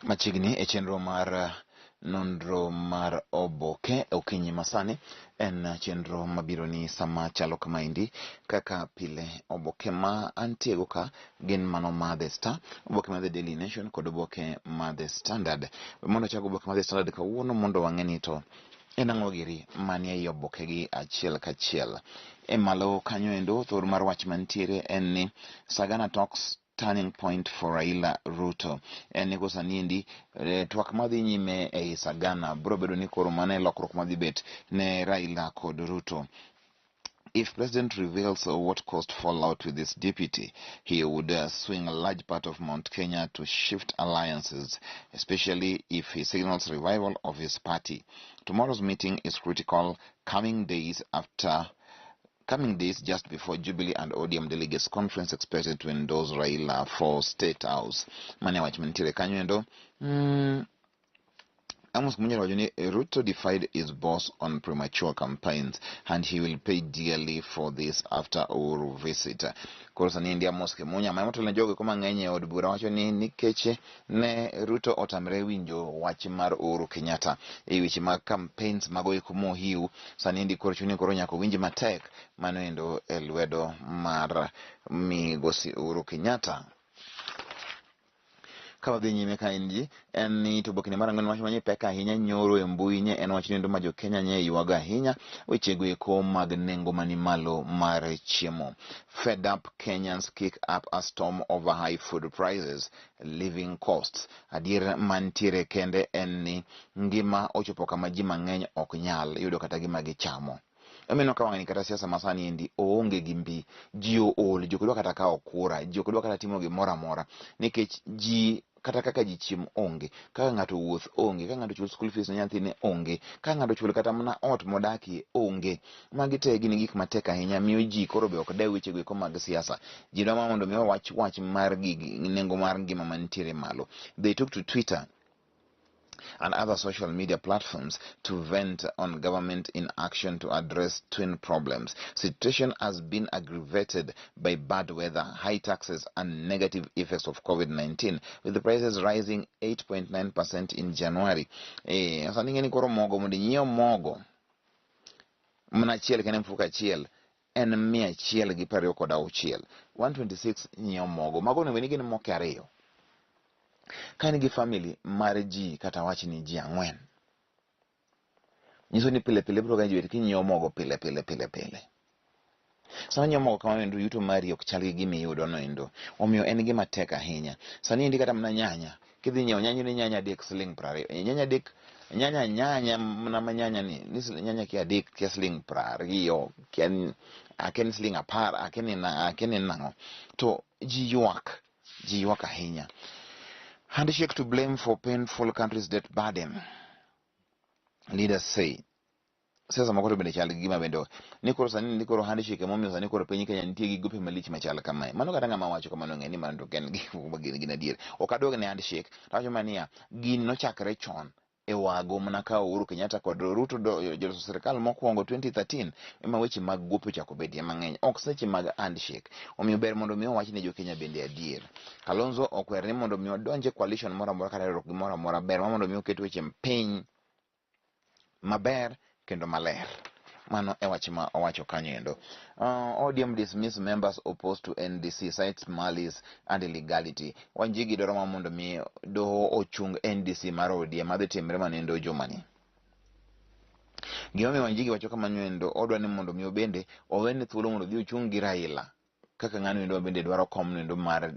Machiegni e chenro mar nonro mar oboke okinyi masani en chenro mabiro ni sama chalo kamaendi kaka pile oboke ma antiego ka gin mano ma The Star, oboke ma The Daily Nation kod oboke ma The Standard. Mondo achak oboke ma The Standard kawuono mondo wang'e ni to en ang'o giri manie ei oboke gi achiel kachiel. E malo kanyo endo thor mar wach mantiere en ni Sagana Talks turning point for Raila Ruto. En ni sani endi twak madhi nyime ei Sagana biro bedo ni koro mano e lokruok madhi bet ne Raila kod Ruto. If president reveals what caused fallout with his deputy, he would swing a large part of Mount Kenya to shift alliances, especially if he signals revival of his party. Tomorrow's meeting is critical, coming days just before Jubilee and ODM delegates conference expected to endorse Raila for State House. Mane wach mantiere kanyo endo. Amos Kimunya wacho ni Ruto defied his boss on premature campaigns and he will pay dearly for this after Uhuru visit. Koro sani endi Amos Kimunya ma motelo ne jogo eko mang'eny e od bura wacho ni nikech ne Ruto otamre winjo wach mar Uhuru Kenyatta e weche mag campaigns mago eko mohiu sani endi koro chuni koro nyaka owinj matek mano endo e lwedo mar migosi Uhuru Kenyatta. Ka wadhi nyime ka endi en ni to obokene mar ang'wen wacho manye pek ahinya nyoro e mbui nye en wach nendo ma jo Kenya nye ywago ahinya wechego eko mag nengo mani malo mar chiemo. Fed up Kenyans kick up a storm over high food prices, living costs. Adier mantiere kende en ni ngima ochopo kama ji mang'eny ok nyal yudo kata gima gichamo. Omiyo ka wang'ni kata siasa masani endi oonge gi mbi, ji ool, ji ok dwa kata kawo kura, ji ok dwa kata timo gimoro amora nikech ji kata kaka ji chiem onge, kaka ng'ato wuoth onge, kaka ng'ato chul school fees ne nyathine onge, kaka ng'ato chul kata mana ot modakie onge. Magi te gin gik matek ahinya miyo ji koro be ok dew wechego eko mag siasa. Ji dwa mana mondo mi owach wach mar gigi nengo mar ngima mantiere malo. They took to Twitter and other social media platforms to vent on government inaction to address twin problems. Situation has been aggravated by bad weather, high taxes, and negative effects of COVID-19, with the prices rising 8.9% in January. Sani ing'e ni koro mogo mondo inyiew mogo mana achiel kende mfuko achiel en 126. 126 nyiewo mogo. Mago onego bed ni gin moke ariyo. Ka in gi family mar ji kata wach ni ji ang'wen, nyiso ni pile pile ibiro ga bet kinyiewo mogo pile pile pile pile. Sama inyiewo mogo kamano endo yuto mari ok chal gi gima iyudo no endo. Omiyo en gima tek ahinya. Sani endi kata mana nyanya, kidhi nyiewo nyanya ni nyanya adek siling 20. Nyanya adek, nyanya nyanya mana ma nyanya ni, ni nyanya kia adek kia siling 20, kia akia ni siling 10, akia ni akia ni nang'o. To ji ywak, ji ywak ahinya. Handshake to blame for painful country's debt burden. Leaders say siasa moko to bende chal gi gima bende ni koro sani ni koro handshake emomiyo sani koro piny Kenya nitie gi gope malich machal kamae. Mano kata ng'ama wacho kamano ng'e ni mano to ok en gik gin gin adier. Ok adwog ne handshake, to awacho mana niya, gini nochakre chon e wago mana ka Uhuru Kenyatta kod Ruto joloso sirikal mokwongo 2013 ema weche mag gope ochako bedie mang'eny, ok seche mag handshake. Omiyo ber mondo mi owach ne jo Kenya bende adier. Kalonzo okwer ni mondo mi odonj e coalition moro amora kata riwruok gimoro amora ber ma mondo mi oket weche piny maber kendo maler. Mano e wach ma owacho kanyo endo. ODM dismiss members opposed to NDC, cites malice and illegality. Wanjigi dwaro ma mondo mi doho ochung NDC mar ODM madhi timre manendo jumani. Gimomiyo Wanjigi wacho kamano endo, odwa ni mondo mi obende owene thuolo mondo odhi ochung' gi Raila kaka ng'ano endo bende dwaro kom endo mar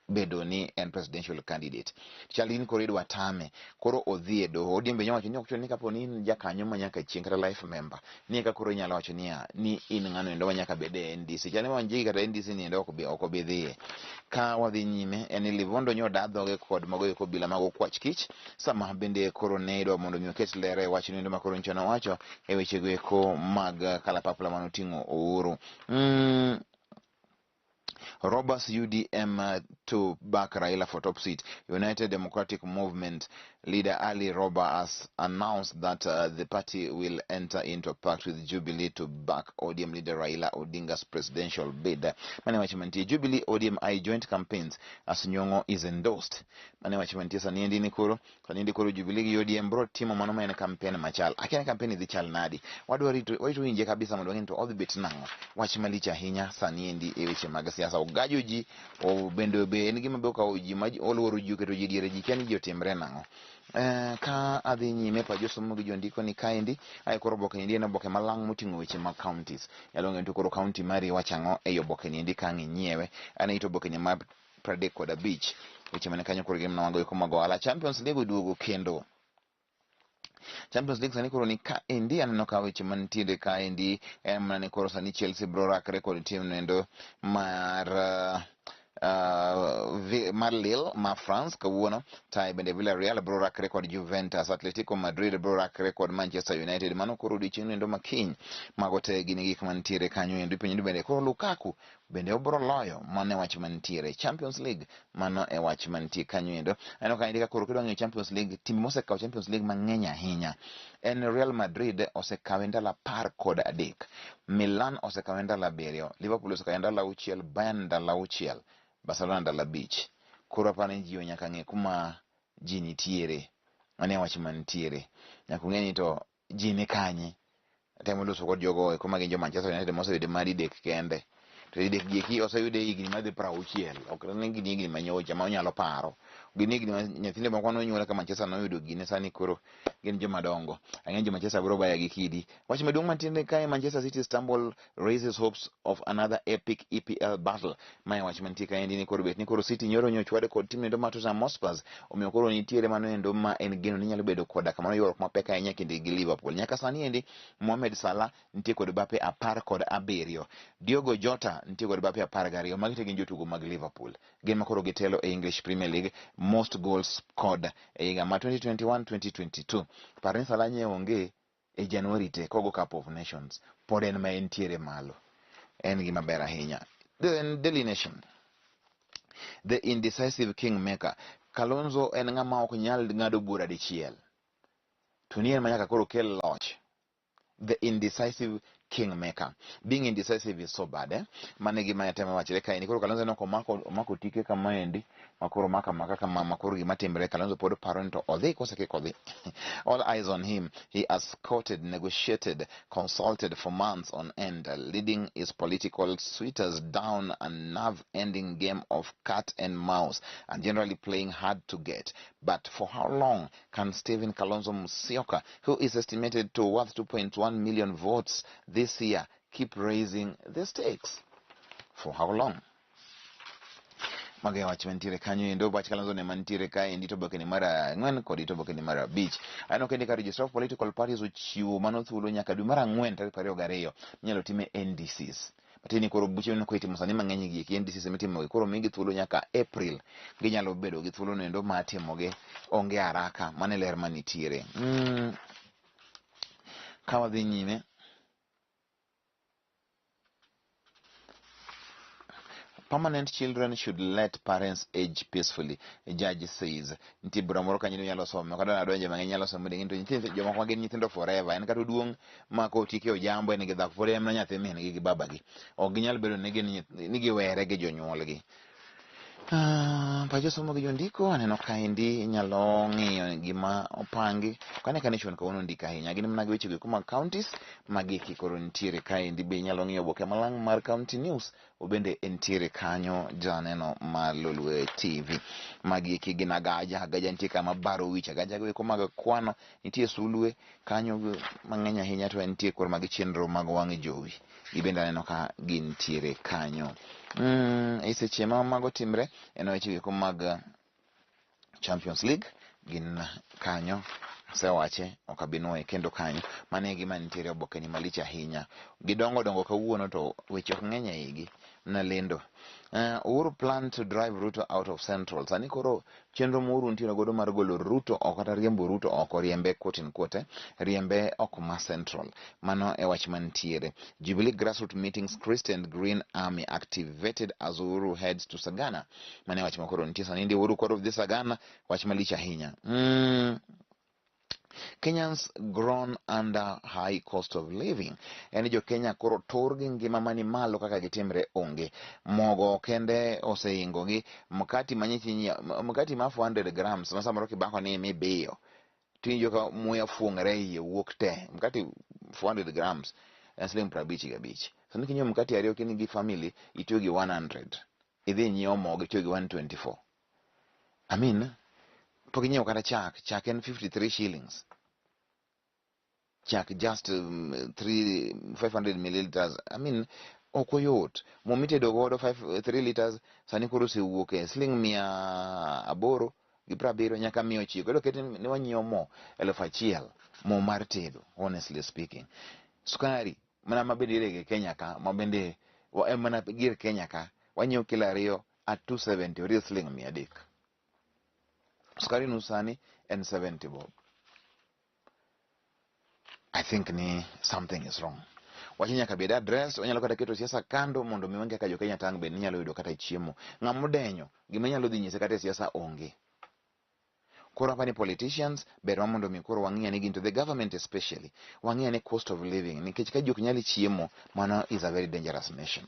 bedo ni en presidential candidate. Chal ni koro idwa tame, koro odhi e doho. ODM be nyawacho ni ok chuno ni kapo ni in jakanyo ma nyaka chieng' kata life member, ni eka koro inyalo wacho niya ni in ng'ano endo ma nyaka bed e NDC. Chal ni Wanjigi kata NDC ni endo ok obi dhiye. Ka wadhi nyime en ni Livondo nyo da dhoge kod mago eko obila mag okwach kich sama bende koro ne idwa mondo mi oket ler e wach endo ma koro nyocha nowacho e wechego eko mag kalapapla manoting'o Uhuru. Robbers UDM to back Raila for top seat. United Democratic Movement Leader Ali Roba has announced that the party will enter into a pact with Jubilee to back ODM leader Raila Odinga's presidential bid. Mane wach mantie Jubilee ODM I joint campaigns as Nyong'o is endorsed. Mane wach mantie sani endi ni koro sani endi koro Jubilee gi ODM bro timo mano ma en campaign machal. Akia ni campaign dhi chal nadi. Wadwa rito warito winje kabisa mondo wang'e ni to odhi bet nang'o. Wach malich ahinya sani endi e weche mag siasa. Ogajo ji o bende be en gima be okawo ji ma oluoro ji oketo ji diere ji kia ni ji otimre nang'o. Eh, ka adhi nyime pa josomo gi jondiko ni kaendi ae koro oboke niendi en oboke malang' moting'o weche mag counties. Nyalo ng'eyo ni to koro county mari wacho ang'o ei oboke niendi ka ang' inyiewe. An ito oboke ni mar 35 weche mane kanyo koro gin mana mago eko mag ohala. Champions League oduogo kendo. Champions League sani koro ni ka endi aneno ka weche mantiere ka endi en mana ni koro sani Chelsea bro rakre kod tim noendo mar mar Lille ma France kawuono tae bende Villarreal bro rakre kod Juventus, Atletico Madrid bro rakre kod Manchester United. Mano koro odiochieng' noendo ma kiny. Mago te gin gik mantiere kanyo endo. Ipenjo ni bende koro Lukaku bende obro loyo? Mano e wach mantiere. Champions League mano e wach mantie kanyo endo. Aneno ka ka koro kidwa ng'iyo Champions League, tim mosekawo Champions League mang'eny ahinya en Real Madrid osekawe ndalo 13, Milan osekawe ndalo 7, Liverpool osekawe ndalo 6, Bayern ndalo 6, Barcelona ndalo 5. Koro aparo ni ji nyaka ng'e kuma ji nitiere. Mano e wach mantiere. Nyaka ung'e ni to ji ni kanye. Atemo loso kod jogo eko ma gin jo Manchester United moseyude mar didek kende. To didek gi eki oseyude e higni madhi 60. Ok ni gin higni manyocha ma onyalo paro. Gin higni ma nyithindo moko nonyuol ka Manchester noyudo gine sani koro gin joma dongo. Ang'e jo Manchester biro baya gi kidi. Wach maduong' mantiere kae Manchester City stumble raises hopes of another epic EPL battle. Mae wach mantie kaendi ni koro bet ni koro City nyoro nyochwade kod tim endo mar Tottenham Hotspur. Omiyo koro nitiere mano endo ma en geno ni nyalo bedo koda kamano ywaruok mapek ahinya kindgi gi Liverpool. Nyaka sani endi Mohamed Salah nitie kod bape 17. Diogo Jota nitie kod bape 12. Magi te gin jotugo mag Liverpool. Gin ma koro gitelo e English Premier League most goals scored e higa ma 2021-2022. Par ni Salah nye onge e January te kogo Cup of Nations pod en ma entiere malo. En gima ber ahinya. Then Daily Nation. The indecisive kingmaker. Kalonzo en ng'ama ok nyal ng'ado bura dichiel. To ni en ma nyaka koro kel loch. The indecisive kingmaker. Being indecisive is so bad, eh? Mano e gima atemo wachre kaendi. Koro Kalonzo ne ok omako, omako tike kamaendi, ma koro omako amaka kama, ma koro gima timre, Kalonzo pod paro ni to odhi kose kik odhi. All eyes on him. He has courted, negotiated, consulted for months on end, leading his political suitors down a nerve-ending game of cat and mouse, and generally playing hard to get. But for how long can Stephen Kalonzo Musyoka, who is estimated to worth 2.1 million votes this year, keep raising the stakes? For how long? Mago e wach mantiere kanyo endo. Wach Kalonzo ne mantiere kaendi to oboke ni mar 4 kod to oboke ni mar 5. Aneno kendo ka Registrar of Political Parties ochiwo mano thuolo nyaka dwe mar 4 tarik 22 minyalo time NDCs. Matiende ni koro buche mineno itimo sani mang'eny gi eki NDCs mitimo gi koro migi thuolo nyaka April ginyalo bedo gi thuolo noendo mar timogi onge haraka. Mano e ler manitiere. Ka wadhi nyime Permanent children should let parents age peacefully, judge says. Nitie bura moro kanyo inyalo some, kata nadonje mang'eny inyalo some de to nyithindo jomoko ma gin nyithindo forever. En kata oduong' ma kotike ojambo en gi dhako pod en mana nyathi min gi gi babagi. Ok ginyal bedo ni gin ni giwere gi jonyuolgi. Pacho somo gi jondiko aneno kaendi inyalo ng'iyo gima opangi. Ok ane ka Nation kawuono ondiko ahinya. Gin mana gi weche go eko mag counties magi eki koro nitiere kaendi be inyalo ng'iyo oboke malang' mar County News obende entiere kanyo janeno mar Lolwe TV. Magi eki gin agaja, agaja nitie kama baro wich, agaja go eko mag kwano, nitie sulwe kanyo mang'eny ahinya to entie koro magi chenro mag wang' jowi. Gibende aneno ka gintiere kanyo. E seche ma mago timre en weche go eko mag Champions League gin kanyo asewache ok abi nwoye kendo kanyo. Mano e gima nitiere oboke ni malich ahinya. Gidongo dongo kawuono to weche ok ng'eny e igi. Nalendo. Uhuru plan to drive Ruto out of Central. Sani koro chenro ma Uhuru nitiere godo mar golo Ruto oko kata riembo Ruto oko, riembe quote in quote, riembe oko ma Central. Mano e wach mantiere. Jubilee grassroots meetings Christian Green Army activated as Uhuru heads to Sagana. Mano e wach ma koro nitie sani ndi Uhuru koro dhi Sagana, wach malich ahinya. Kenyans groan under high cost of living. En jo Kenya koro tur gi ngima mani malo kaka gitimre onge. Mogo kende oseingo gi mkati ma nyichi nyiewo, mkati ma 400 grams ma samoro kibako ni mibiyo tiwinjo ka muya fuong're iye wuok te. Mkati 400 grams en siling 55. Sani kinyiewo mkati ariyo kin gi family itiyo gi 100. Idhi nyiewo mogo itiyo gi 124. I mean, pok inyiewo kata chak, chak en 53 shillings. Chak just 500 milliliters. I mean, ok oyot. Mo mitedo godo 3 liters sani koro osewuok e siling 870 nyaka 900. Koro ket ni wanyiewo mo 1000 mo mar tedo, honestly speaking. Sukari mana mabende irege e Kenya ka, mabende en mana gir Kenya ka, wanyiewo kilo 2 at 270, oriyo siling 300. Sukari nu sani en 70 bob. I think ni something is wrong. Wach nyaka bed addressed, wanyalo kata keto siasa kando mondo mi wange kaka jo Kenya tang' bed ni nyalo yudo kata chiemo. Ng'ama odenyo, gima inyalo dhi nyise kata e siasa onge. Koro hapa ni politicians ber ma mondo mi koro wang'i ane gin to the government especially wang'i ane cost of living nikech ka ji ok nyal chiemo mano is a very dangerous nation.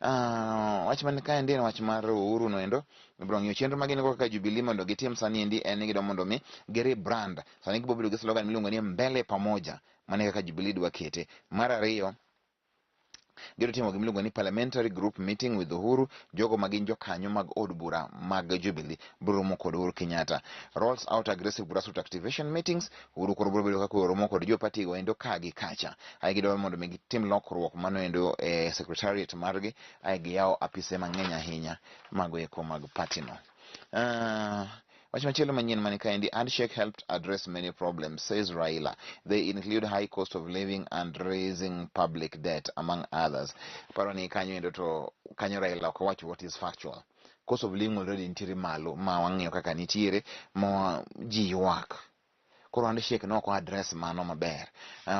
Wach man kaendi en wach mar Uhuru noendo ibiro ng'iyo chenro ma gin go kaka Jubilee mondo gitim sani endi en ni gidwa mondo mi gi rebrand sani gibiro bedo gi slogan miluongo ni mbele pamoja mano e kaka Jubilee dwa kete. Mar ariyo gibiro timo gima iluongo ni parliamentary group meeting with Uhuru, jogo ma gin jokanyo mag od bura mag Jubilee biro romo kod Uhuru Kenyatta. Rolls out aggressive grassroots activation meetings, Uhuru koro biro bedo kaka romo kod jo party go endo ka gi kacha. Ae gidwaro mondo mi gitim lokruok mano endo e secretariat margi, ae giyawo apise mang'eny ahinya mago eko mag party no. Wach machielo manyien mani kaendi, handshake helped address many problems, says Raila. They include high cost of living and raising public debt, among others. Paro ni kanyo endo to kanyo Raila ok owacho what is factual. Cost of living already nitiere malo ma wang'iyo kaka nitiere ma ji ywak. Koro handshake no ok address mano maber.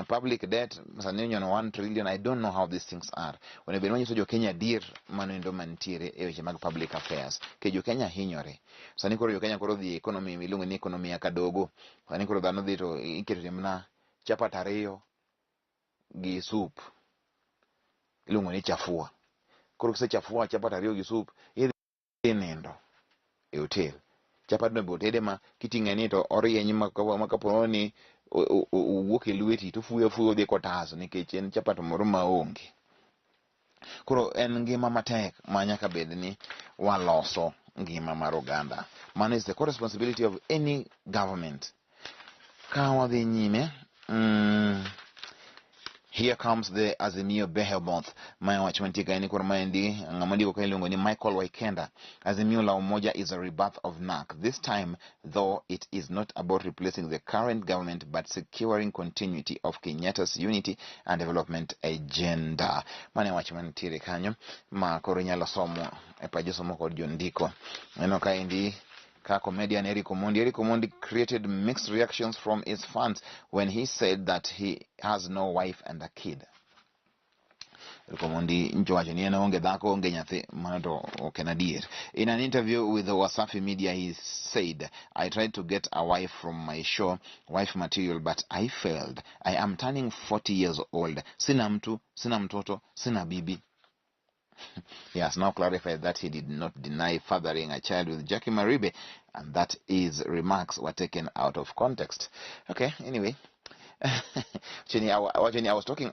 Public debt sani onyono 1 trillion. I don't know how these things are. Onego bed ni wanyiso jo Kenya adier mano endo mantiere e weche mag public affairs. Ke jo Kenya hinyore. Sani koro jo Kenya koro dhi e economy miluongo ni economy ya kadogo. Sani koro dhano dhi to iketo mana chapat 2 gi soup. Iluongo ni chafua. Koro kisechafua chapat 2 gi soup, idhi nindo e hotel. Chapat no be otede ma kiting'e ni to orieny ma kapo ni owuok e lweti to ofuyo afuya odhi kotas nikech en chapat moro ma onge. Koro en ngima matek ma nyaka bed ni waloso ngima mar oganda. Mano is the core responsibility of any government. Ka wadhi nyime, here comes the Azimio Behemoth. Ma wach mantie kae ni koro maendi ng'ama ndiko kae iluongo ni Michael Waikenda. Azimio la Umoja is a rebirth of NARC. This time, though, it is not about replacing the current government but securing continuity of Kenyatta's unity and development agenda. Mane wach mantiere kanyo ma koro inyalo somo e pach josomo kod jondiko. Neno kaendi ka comedian Eric Omondi. Eric Omondi created mixed reactions from his fans when he said that he has no wife and a kid. Eric Omondi njowacho ni en onge dhako onge nyathi, mano to ok en adier. In an interview with the Wasafi Media, he said, I tried to get a wife from my show, Wife Material, but I failed. I am turning 40 years old. Sina mtu, sina mtoto, sina bibi. He has now clarified that he did not deny fathering a child with Jackie Maribe and that his remarks were taken out of context. Okay, anyway. Chini, I was talking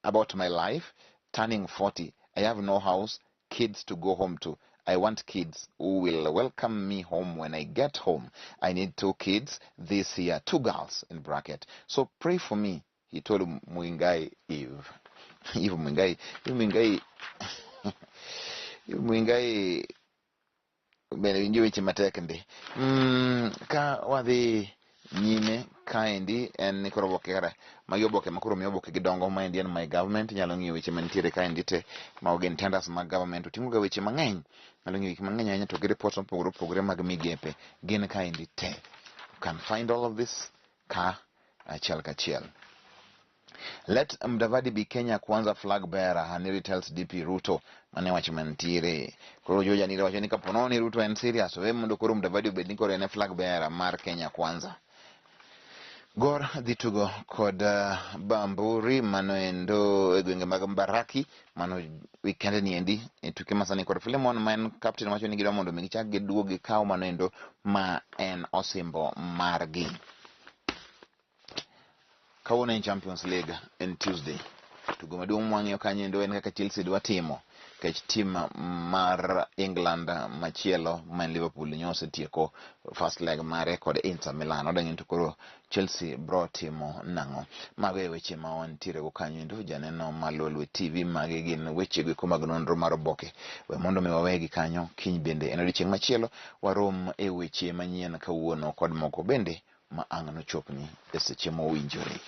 about my life, turning 40. I have no house, kids to go home to. I want kids who will welcome me home when I get home. I need 2 kids this year, 2 girls in bracket. So pray for me, he told Muingai Eve. Eve Muingai, Eve Muingai, Eve Muingai, bende winjo weche matek ndi. Ka wadhi nyime Kaendi en ni koro oboke kata magi oboke ma koro miyo oboke gi dongo maendi en my government inyalo ng'iyo weche mantiere kaendi te mago gin tenders mag government oting'o ga weche mang'eny inyalo ng'iyo gik mang'eny ahinya to gi reports mopogore opogore mag migepe gin kaendi te you can find all of this ka achiel kachiel Let Mudavadi be Kenya Kwanza flag bearer, Haniri tells DP Ruto. Mane wach mantiere. Koro George Haniri wacho ni kapo nono ni Ruto en serious, we mondo koro Mudavadi obed ni koro en e flag bearer mar Kenya Kwanza. Gor dhi tugo kod Bamburi mano endo e gwenge mag Mbaraki mano weekend ni endi e tuke masani kod Philemon ma en captain wacho ni gidwa mondo mi gichak giduog gikaw mano endo ma en osimbo margi. Kawuono en Champions League en Tuesday. Tugo maduong' mwang'iyo kanyo endo en kaka Chelsea dwa timo nikech tim mar England machielo ma en Liverpool nyo osetieko first leg mare kod Inter Milan. Odang'e to koro Chelsea bro timo nang'o? Mago e weche ma wantiere go kanyo endo janeno ma Lolwe TV magi gin weche go eko mag nonro mar oboke. We mondo mi wawegi kanyo kiny bende en odiochieng' machielo warom e weche manyien kawuono kod moko bende ma ang' nochopni e seche mowinjore.